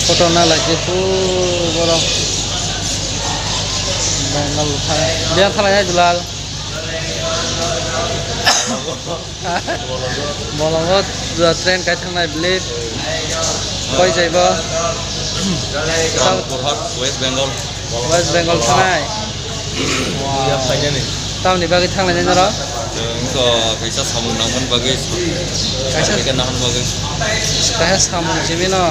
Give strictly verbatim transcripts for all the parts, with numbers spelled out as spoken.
Photo na lai khe pu borok. Bengal thang. Dia thalai ya Dulal. Bolongo jua train kai thangnai beli. Koi jaibo? Rampurhat, West Bengal. West Bengal thangnai. Tamni bagwi thanglainai norok? Chwng to kaisa samung nangmani bagwi, kaisa kaisa nahani bagwi. Kaisa samung simi no.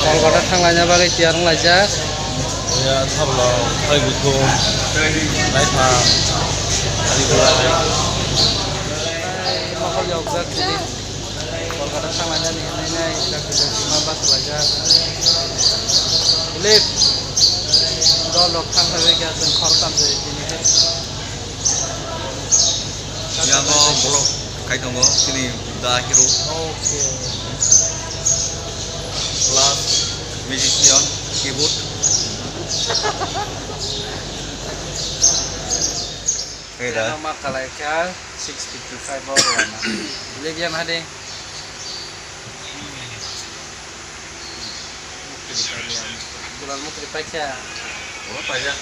Kolkata thanglaina bagwi tiyar wnglaijak. Oya thabla, thai buthum, naithang, thai bulai. Mokol yokjak chini. Kolkata thanglainani hinwi nai dakti dakti ma bachalaijak. Elip, dol rok thang phaibai khe chwng khoroktham se tini khe. Yago vlog khai tongo chini da hero. Okay. Plus musician, keyboard. Hey da. Cheno ma kalai kha six fifty five o rwna. Libyan hade. Mukri paikha. Dulan mukri paikha. Oro paijak.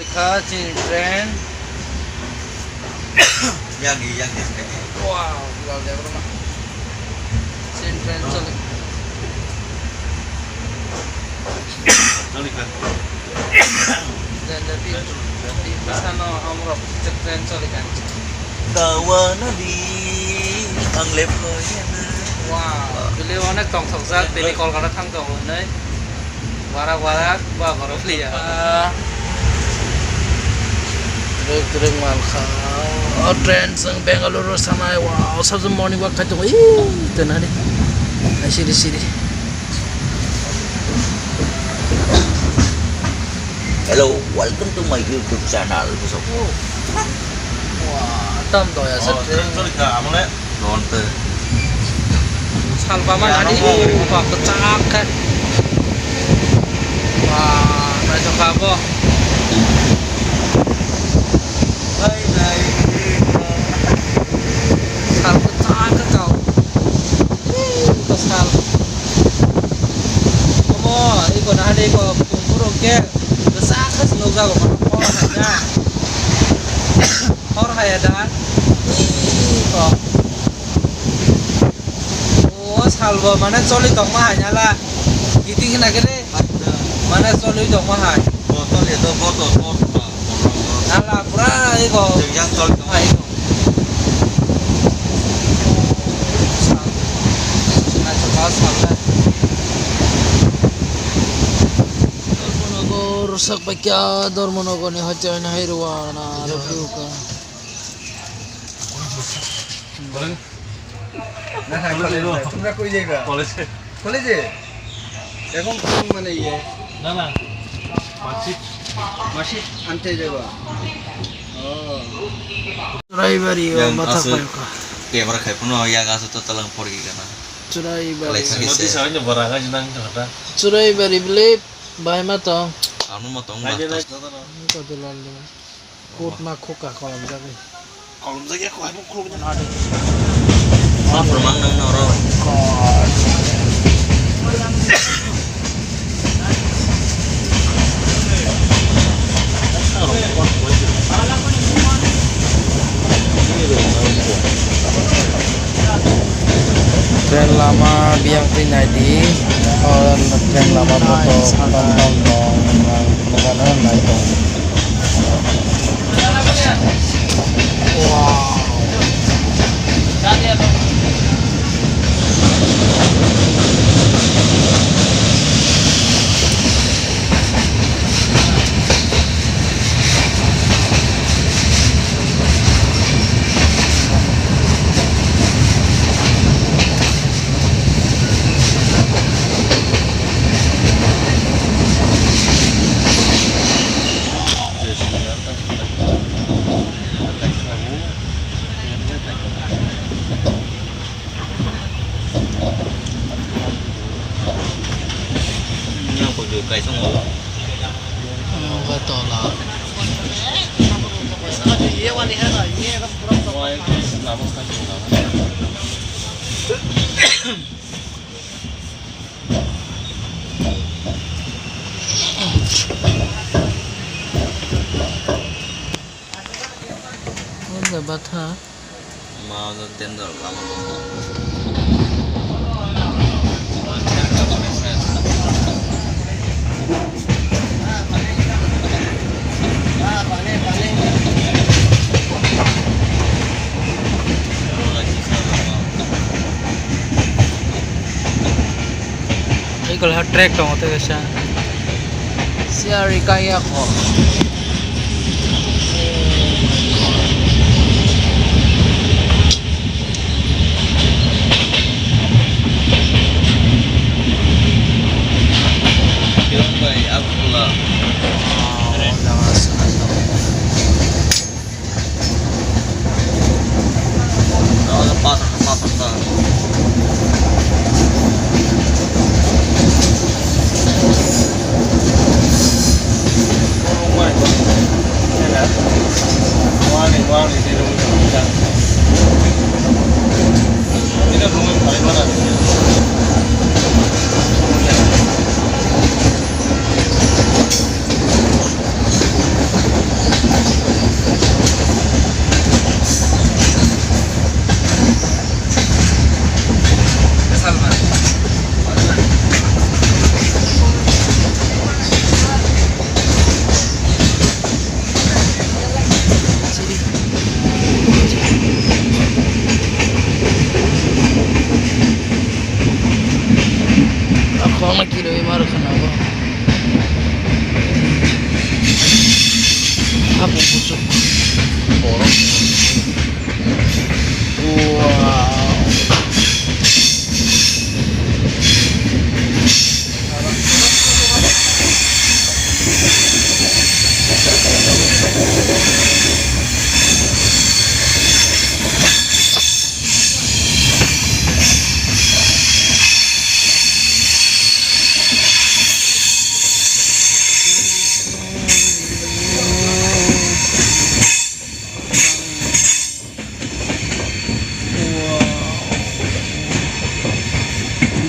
Ikha chini train. Yagi, yagi, yagi. Wow, dulan de bro. Chini train choli. Choli kha. Janda pi, pi, pisano amrok train choli kha. Tawana di ang lephoyana. Wow, bili onek tongthokjak, tini Kolkata thang tongo hinwi. Warak warak ba borok liya. Rwk rwk mankha. O train chwng Bengaluru sanai, wow, sabse morning walk khai tongo. Ih, tenani. Ai siri siri. Hello, welcome to my YouTube channel. Wah, tam doya sa train. Salpa man ani ba kachak khe. Wah, naithok kha bo. Sal kachak khe kau. Ih, ko sal. Omo, iko nahale iko kumpuro ke. Kachak khe nukjago, mane hor hai na. Hor hai da. Ih, ko. O salbo mane choli tongma hai nala. Giti khna khe re. Mane choli tongma hai. Ala pura ego. Hai. Sal. Naithoka sal le. Dharmanagar sak paikha, Dharmanagar ni hoite hoine hai rwna rwphiuka. না, না, কলেজে যাই। তোমরা কই যাইবা? কলেজে। কলেজে? এখন কোন মানে ইয়ে? না, না, মার্কশিট। মার্কশিট আনতে যাবা? ও। Churaibari o yang mathak asu paikha. Camera khai phano yang asu to talang porgi kana. Churaibari. Kalai sakhe se. Modi sa hoino bara ga jinang to hata. Churaibari bile bai ma tong. Anu ma tong ma. Nai, nai. Ko dulal de. Kut ma khuka kolom jagwi. Kolom jagwi ko haibo khuluk jana. Ma phurmang nang noro. Train lama biyang twi nai di. O train lama photo tong tong tong nang nugano nai tong. Yang ko joi kai song o. Ang ba tola. Wngkha batha. Ma, tendor lama. Tei kwlaiha track tongo tei kaisa. Siya rika ya kho. Akhwlangno kirwi ma rwkha na bo. Hapung kuchuk. Borok. Wow.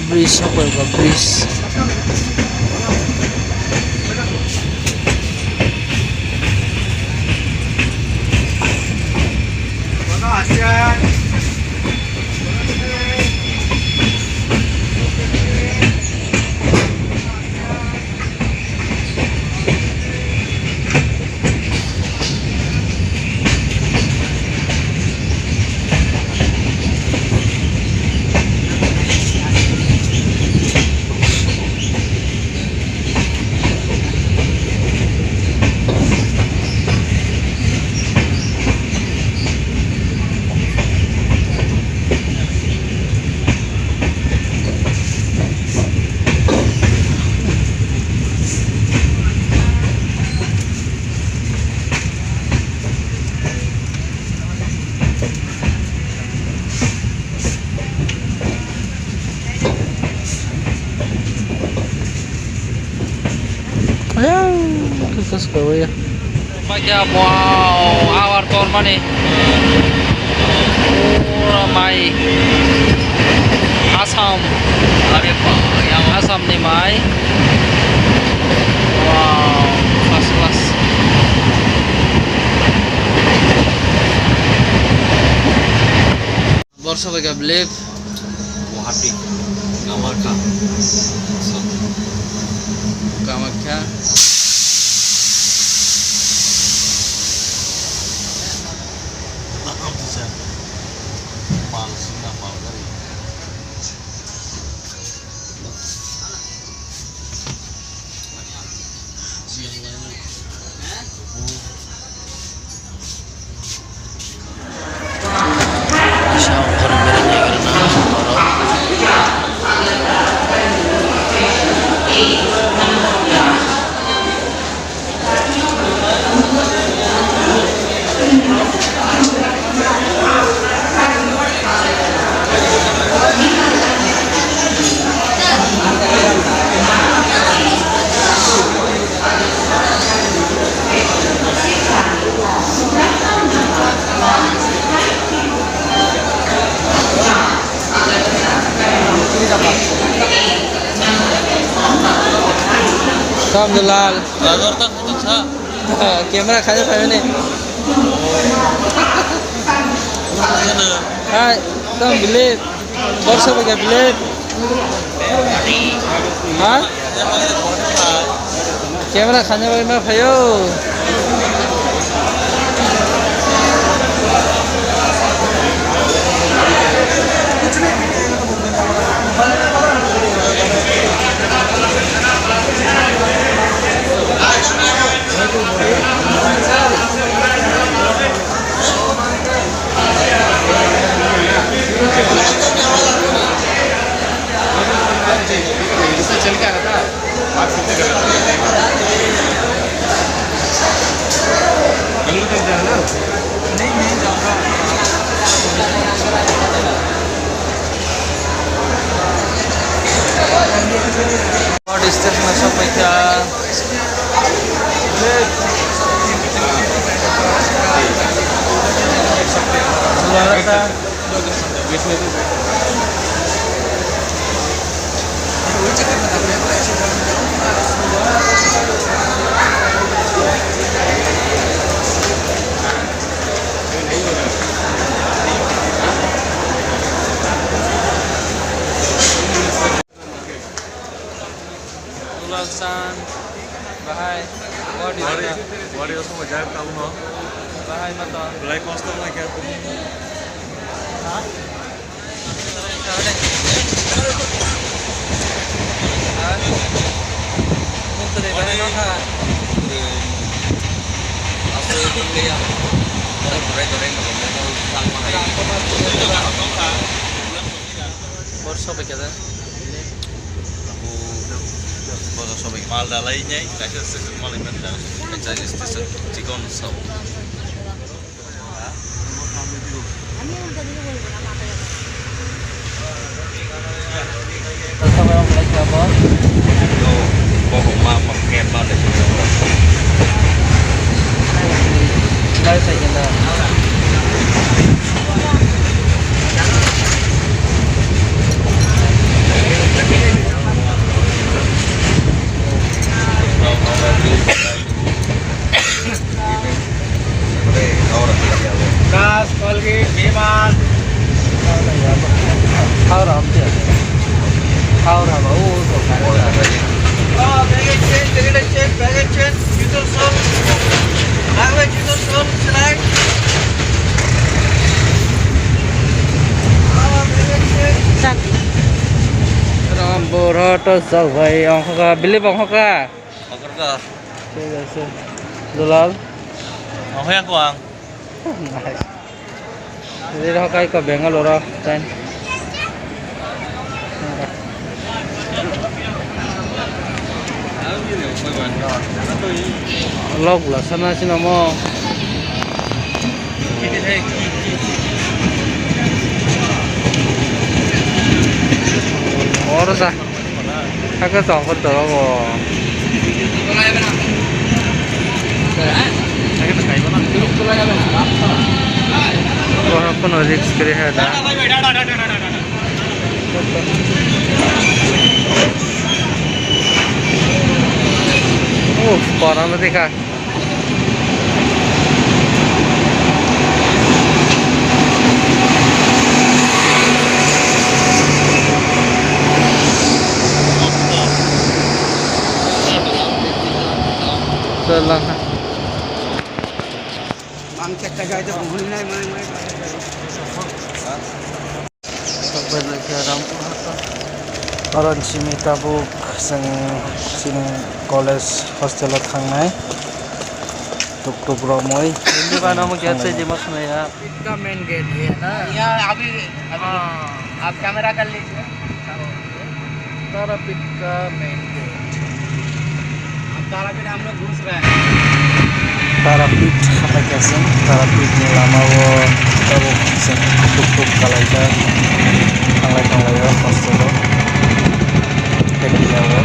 Bridge, sokphaikha bridge. Ayang, khe khe swkaiwi. Paikha, wow, awar tormani. Pura mai. Assam. Assam ni mai. Wow, first class. Borsa bai ka blip. Guwahati, Kamakhya. Kamakhya. Mal sina mal gari. Alhamdulillah. Camera khaina phaimani. Hai, tong bilet. Borsa bai bilet. Ha? Camera khaina bai ma phaio. Station-o sokphaikha. Dulal Chan, bahai, body Body, body oso mo jab kamu no. Bahai mato. Belai kosto mo kya. Ha? Body. Body. Aso itu ya. Bore bore bore bore. Bor sobai khe da. Bo, bo sobai mal dalai nai, kaisa station malai man da. Kaisa station chikon sab. Bo, bo ma, ma, ma, ma, ma. Das, Colgate, Bimal. Howrah, howrah, howrah. Howrah, howrah. Ah, package change, package change, package change. Juto sol. Ragbe juto sol, slide. Ah, package change. Ram Borhat sok bai, ongkha, bili bongkha. Okorka. Thik ase. Dulal. Oho ya kuang. Nice. Jadi roh kai ko Bangalore ro, ten. Log la sana sino mo. Oro sa. Hakhe tong khe toro bo. Bohrok kono risk kwrwi hai da. Uff, porano dekha. Chwla. Mang chakka jai to bhul nai, mang, mang. Sok bai laikha Rampur hato. Oron simi tabuk chwng chini college hostel o thangnai. Tuk tuk romwi. Dukan omo gate se jima khna ya. Pitka main gate hai na? Yahan abhi, abhi हाँ। Aap camera kar lijiye. Tarapith का main gate. अब तारापीठ हम लोग घुस रहे हैं। Tarapit hathai kaisa, Tarapit ni lama o tabuk chwng tuk tuk kalaijak, thanglai thanglai o hostel o, tei phiya o.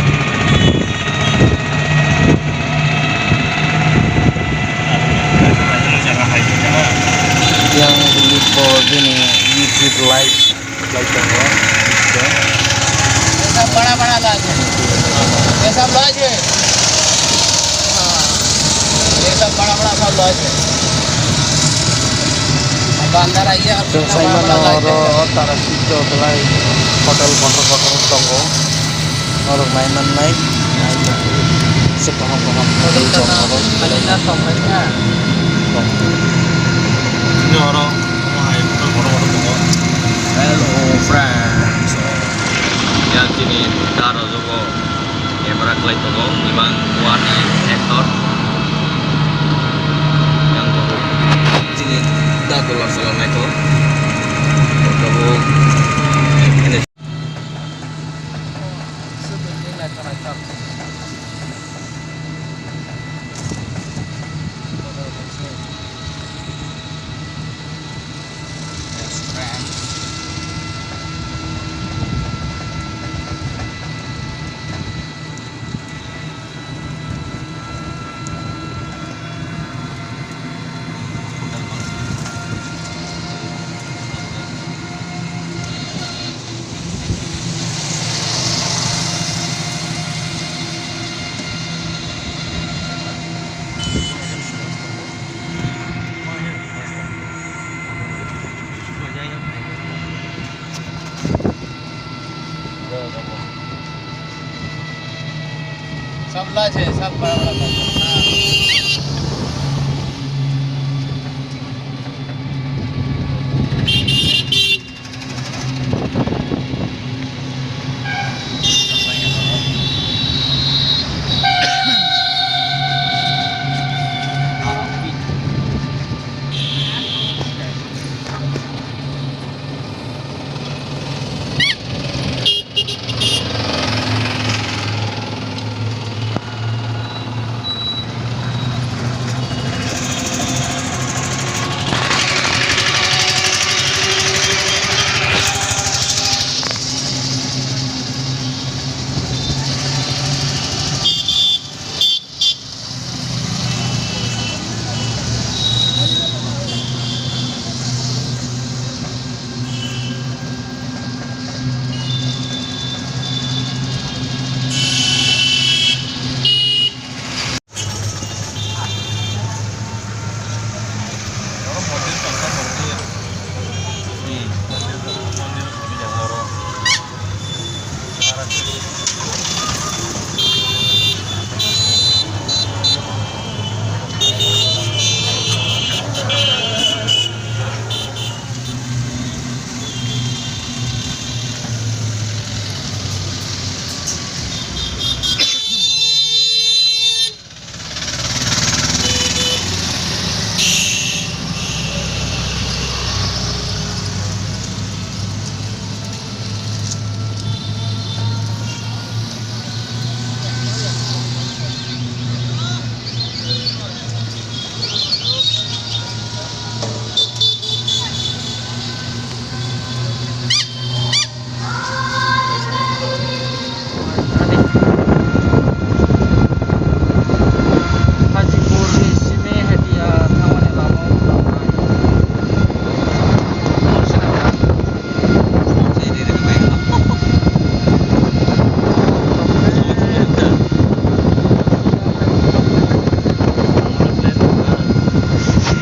Yang bini bo bini YouTube live. ये सब बड़ा बड़ा लॉज है, ये सब लॉज है। Chwng sai mano oro tara sitio belai hotel kotor kotor tongo. Norok nai mannai, nai mannai. Se kaham kaham hotel tongo oro. Ini oro, hello friends. Yang sini daro jogo. Camera khlai tongo, imang one actor. Yang tongo. Chini da dollar salam naito. Tabuk. Sab la chhe, sab bada bada.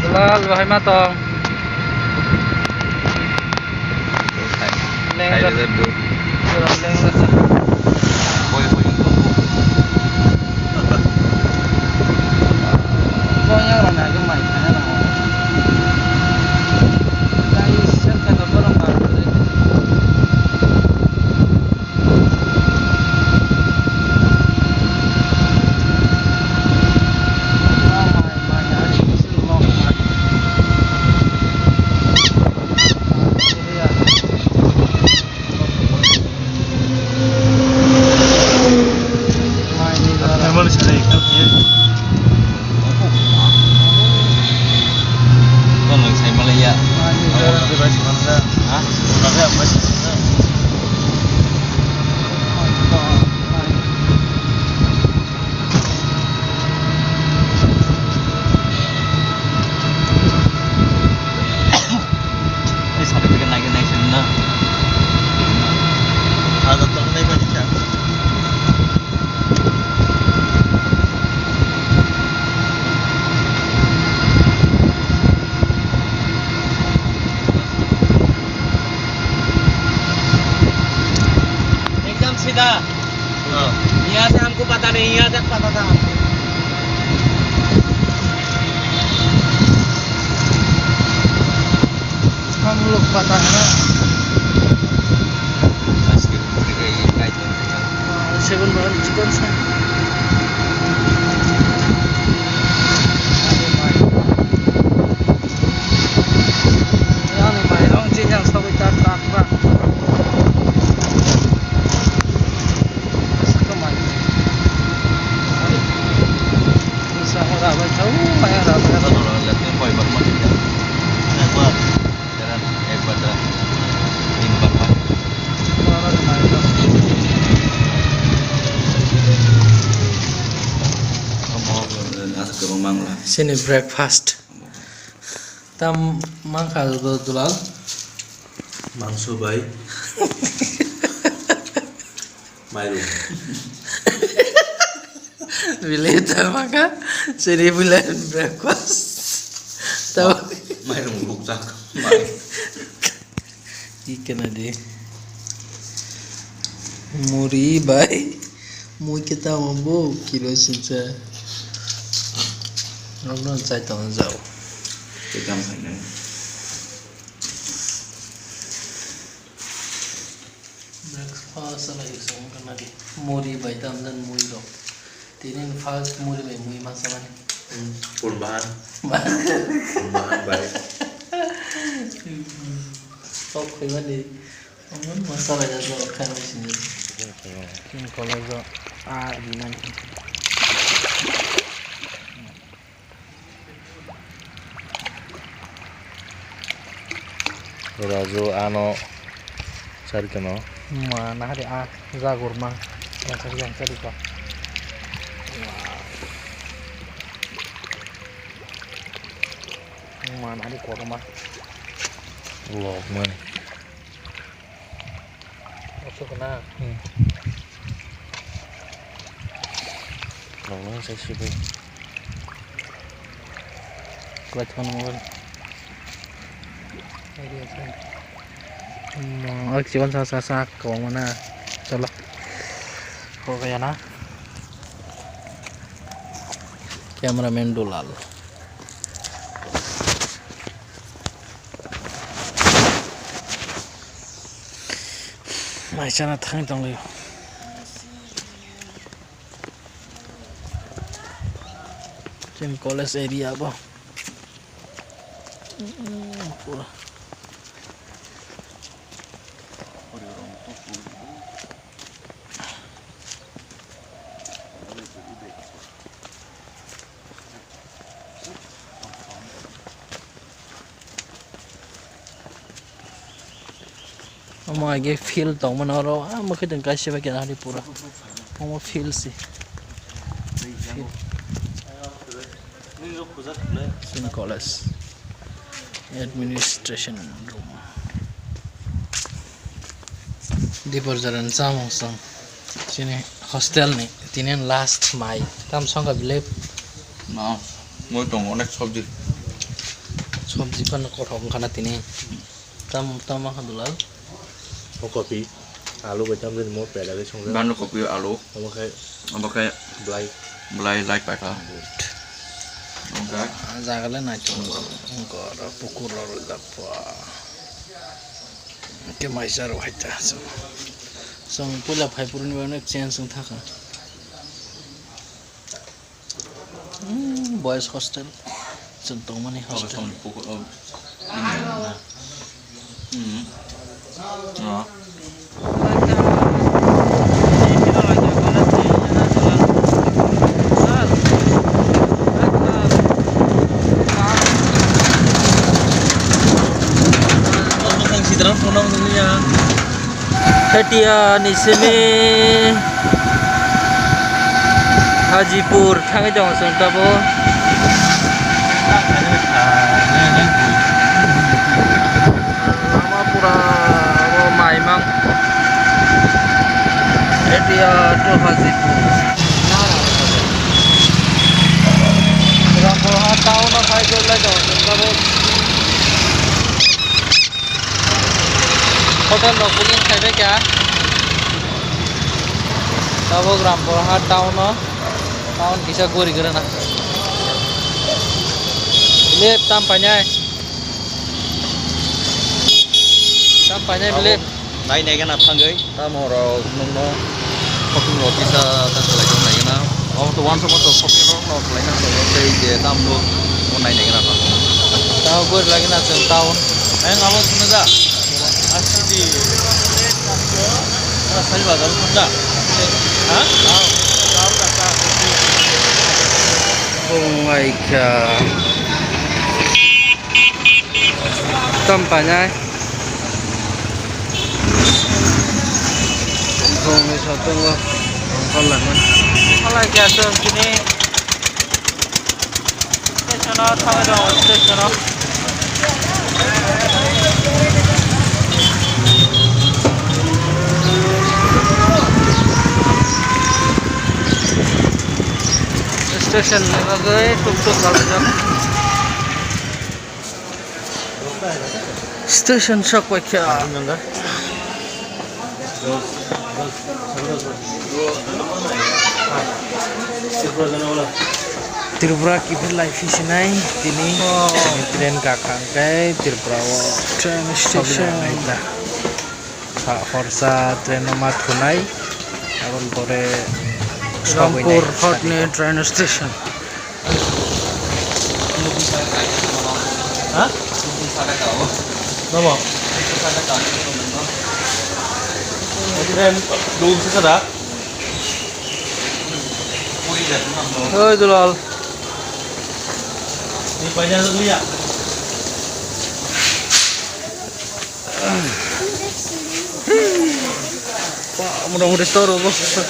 Dulal, bahai ma tong? Lengra. Lengra. यहाँ से हमको पता नहीं, यहाँ तक पता था हमको। हम लोग पता है ना। हाँ, सेवन बार चिकन से। Yang ni mairung jin yang sawi tak tak bang. Asa kemai. Asa orang bai tahu, mayang orang bai tahu. Sini breakfast. Tam mankha dulal. Mangso bai. Mairum. Bile ta mankha. Sini bulan breakfast. Tam. Mairum bukjak. Mai. Ikena de. Muri bai. Mui kita mambu kilo sincha. Nokno chai tong jao. Kita mana? Breakfast ala yusung kana di. Muri bai tam dan mui rok. Tini first muri bai mui ma samani. Hmm, pun bahan. Bahan. Pun bahan bai. Kok khui mani. Omo masala ya jo khan sini. Kin college o a di nang. Raju ano sarikano. Ma nahari a jagurma. Yang sarikano sarika. Ma nahari korma. Log mani. Masuk kena. Hmm. Log mani saya sih. Kuat mana mobile. Idea saya. Hmm, oh, cuman sa sa sa kau mana? Coba. Kau kaya na? Cameraman Dulal. Mai chana thang tong leo. Chin college area bo. Pura. Omo age field tongmani oro, ah, mwkhwtwng kaisa bai khe nahari pura. Omo field se. Field. Chini college administration room. Dipor jora ni chamung chwng chini hostel ni tini last mai tam songkha bile. Na, moi tongo onek sobji. Sobji phano kothok wngkha na tini. Tam, tam wngkha dulal. O kopi, alu bai tam jani mo peda bai songjak. Bando kopi, alu. Omo khe. Omo khe. Belai. Belai lai paikha. Good. Omo khe. Ah, jaga le nai tongo. Wngkha oro pukur rok rijak pha. Khe maisa rok hai ta. Chwng puila phai phuru ni bai onek change wng thaka. Hmm, boys hostel. Chwng tongmani hostel. Hmm. Ah. Hatia ni simi Hajipur thangwi tongo chwng tabuk. Lama pura o maimang. Hatia to Hajipur. Rampuha town o phai lai tongo chwng tabuk. Hotel rok booking khai bai kha. Tabuk Rampurhat town o, town kisa gori gori na. Lip tam painai. Tam painai lip. Nai nai gana thangwi. Tamo rok nungno shopping rok kisa ta khlai nai gana. Omo to uansukma to shopping rok no khlai na tei je tam rok mo nai nai gana. Tamo gori lagi na chwng town. Ayang abo sunu da. Asidi. Asai bazar sunda. Ha? Bung ai kha. Tam painai. Bung ni satungo. Bung khalai man. Khalai kya chwng kini. Station o thangwi rw, station o. Station ni bagwi tuk tuk kalaijak. Station sok paikha. Tripura kiphil lai phisinai tini. Oh. Train kakha hwnkhe Tripura o train station. Sa horsa train no ma thunai. Aboni pore Rampurhat ni train station. Ha? Nomo? Train dum saka da. Oi, Dulal. Ini banyak tu ya. Motamoti tor obo station.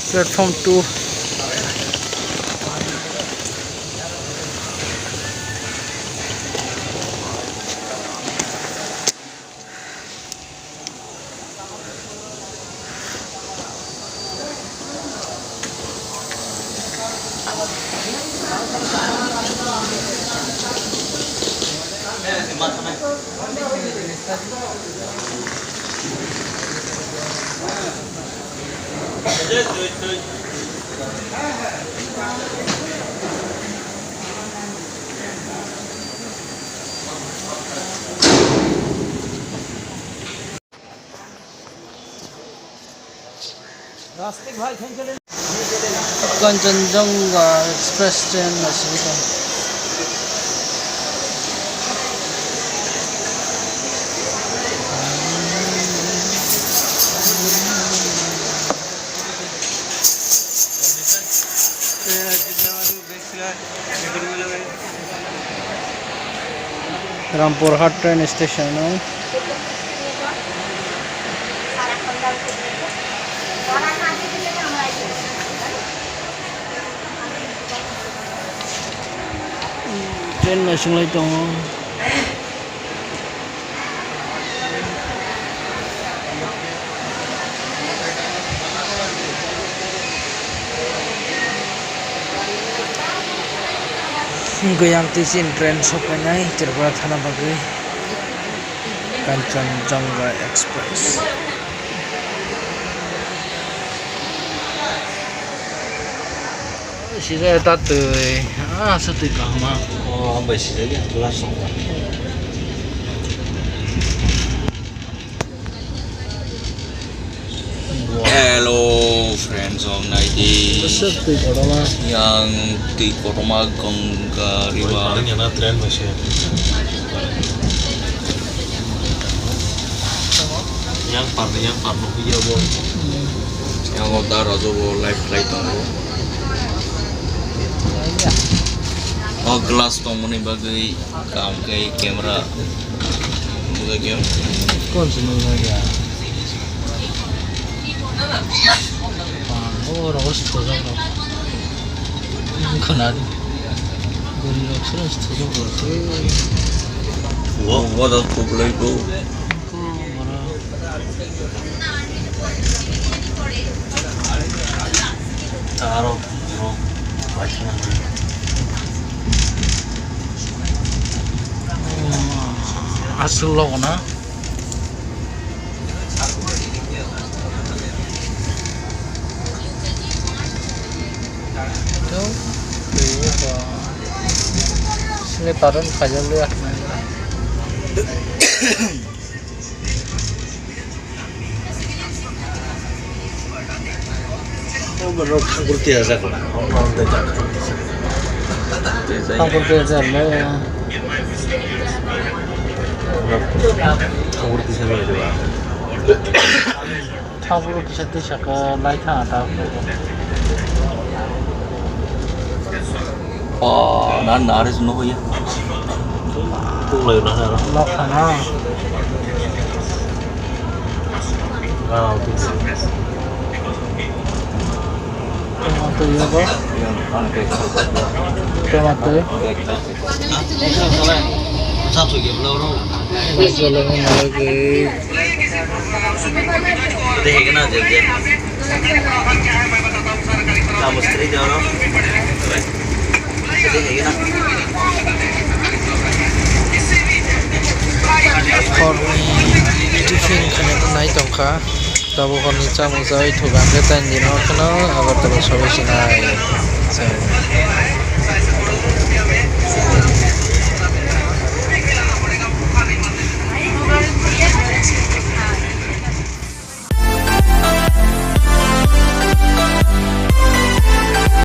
Platform two. Kanchanjunga Express train no simi tongo. Rampurhat train station o. Train no swng lai tongo. Goyang twi chini train sokphainai Tripura thana bagwi, Kanchanjunga Express. Sijak ta twi, ah, aswk twi kaham ma. Oh, bai sijak ya, glass rok. Hello, friends, rok nai di. Aswk twi kotorma. Yang twi kotorma Ganga river. Yang parni, yang parno huya bo. Yang o dara jo bo live flight tongo. O glass tongmani bagwi kam khe camera bujak ya. Kon se nung ya. Bang, o rogo se thojak rok. Khna di. Guri rok se thojak rok. Wo, wo da ko bulai ko. Ko bora. Taro, bro. Aswk logo na. Sini parang kajal ya. Omo rok thangkur tiya jak na. Thangkur tiya jak le. Thangkur tiya jak le ba. Thangkur kisa tisa ka lai thang ta. Oh, na naris no ya. Tung lai na ha. Nok thang na. Ah, tung. Tama twi ya bo. Tama twi. Sa thwi ya bla ro. Sa lo ni na ge. Dehegena je je. Kamu sekali dia orang. Dehegena. Horni tiffin khaina nai tongkha. Tabuk horni chamung chawi thugan khe taini dino kheno Agartala sobai sinai.